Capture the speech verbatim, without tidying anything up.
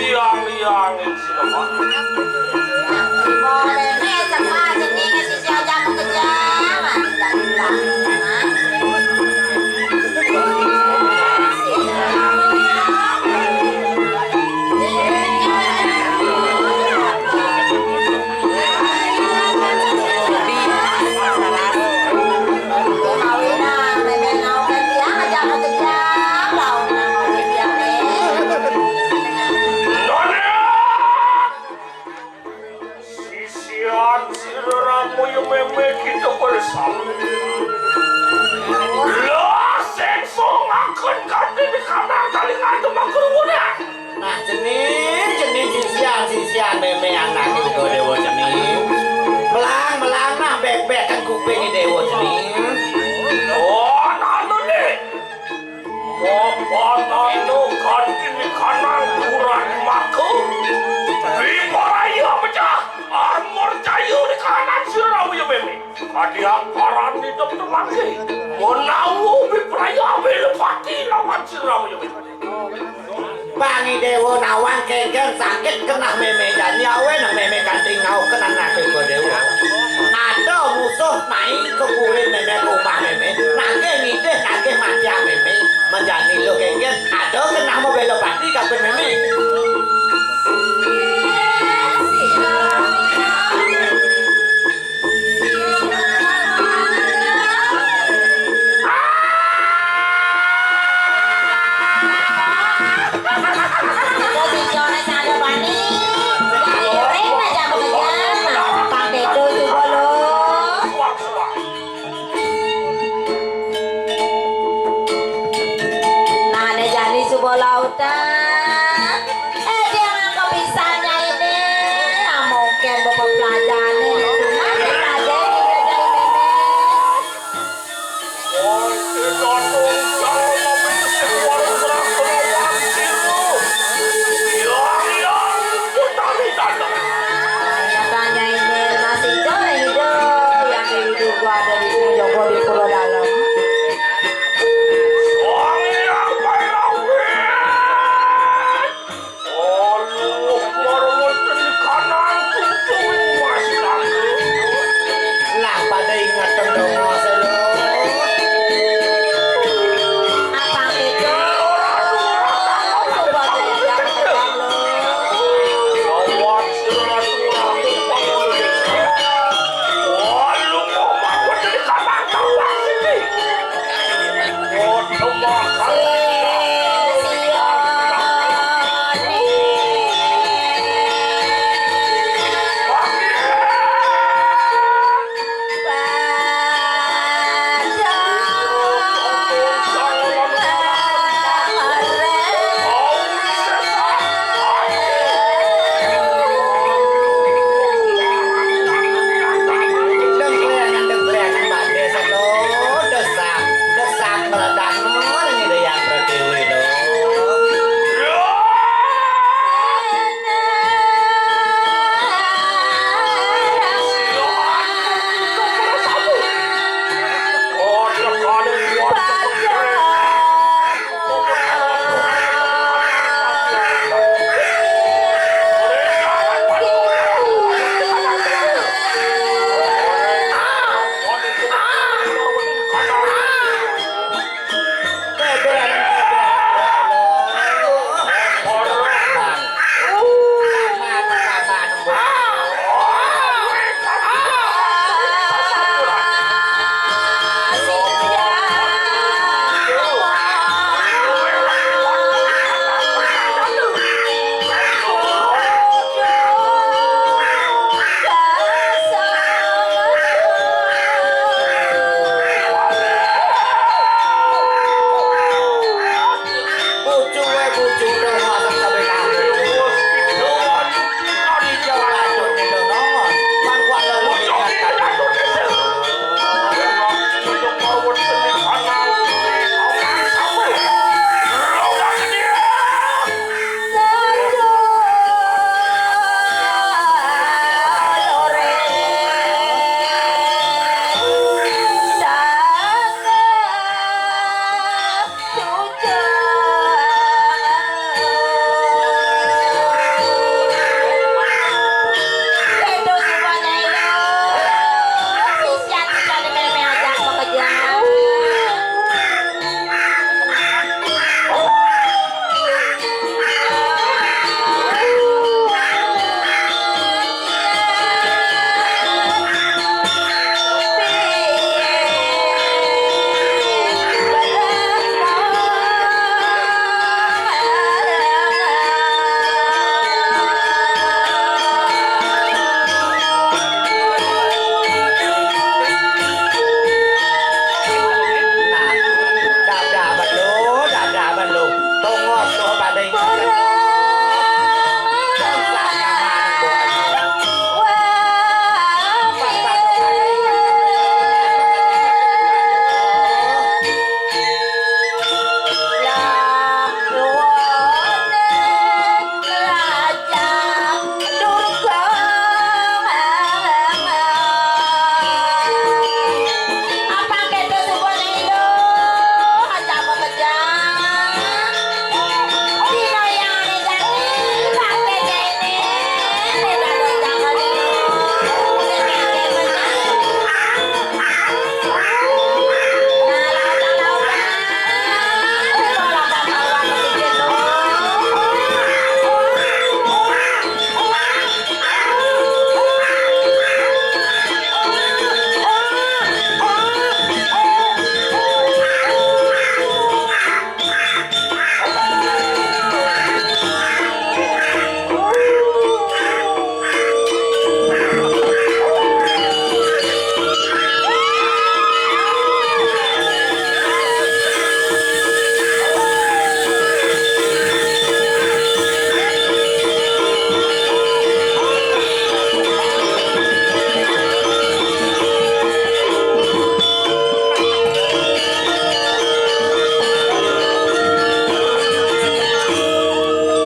Yang, yang, siapa? Boleh, nih, cepat, sini, sisi aja aku kejam. Aduh, jangan bilang. Sisian sira ramuya meme kita bersama. Lah, sing songaken kanthi di kanan kali ngantem kerumunan. Nah, cening, cening sisian, sisian meme anak Uga Dewa cening. Melang, melang nah bebeken kuping Dewa cening. Oh, anu nih. Mapanana kanthi kanan kurang maka. Biparaya pecah, armor cayu di kanan sira ramuya meme. Kadiang paran di tem-temake. Menawa biparaya bela pati lawan sira ramuya meme. Pangi Dewa nawang kengken sakit kenah meme jani awe nang meme kanthi ngau kenah nate Uga Dewa. Ada musuh mai ke kulit meme ke umah meme. Nagih ngidih, nagih matiak meme. Menjani lo kengken ada kenah mau bela pati kapin meme. Nah, né jani suba lautan. Eh, dia nganggo pisan nyainé. Ah, mungkin bapak pelajarannya itu. Nah, dia pelajaran dia jahit mémé. Tanya ini masih jauh itu yang itu gua ada di sini, jago di Pulau Dalam. Wong yang paling awet. Aluh, marang wonten kanan tutung Mas Ratu. Lah pada inget teng donga selo. Apa itu? Coba saya jangan terlalu. Awas, Ratu, Ratu, Ratu. Walu, kok bangun dari kamar, kamar sini. Desak, desak meredak, oh, ini Hyang Pertiwi, lho.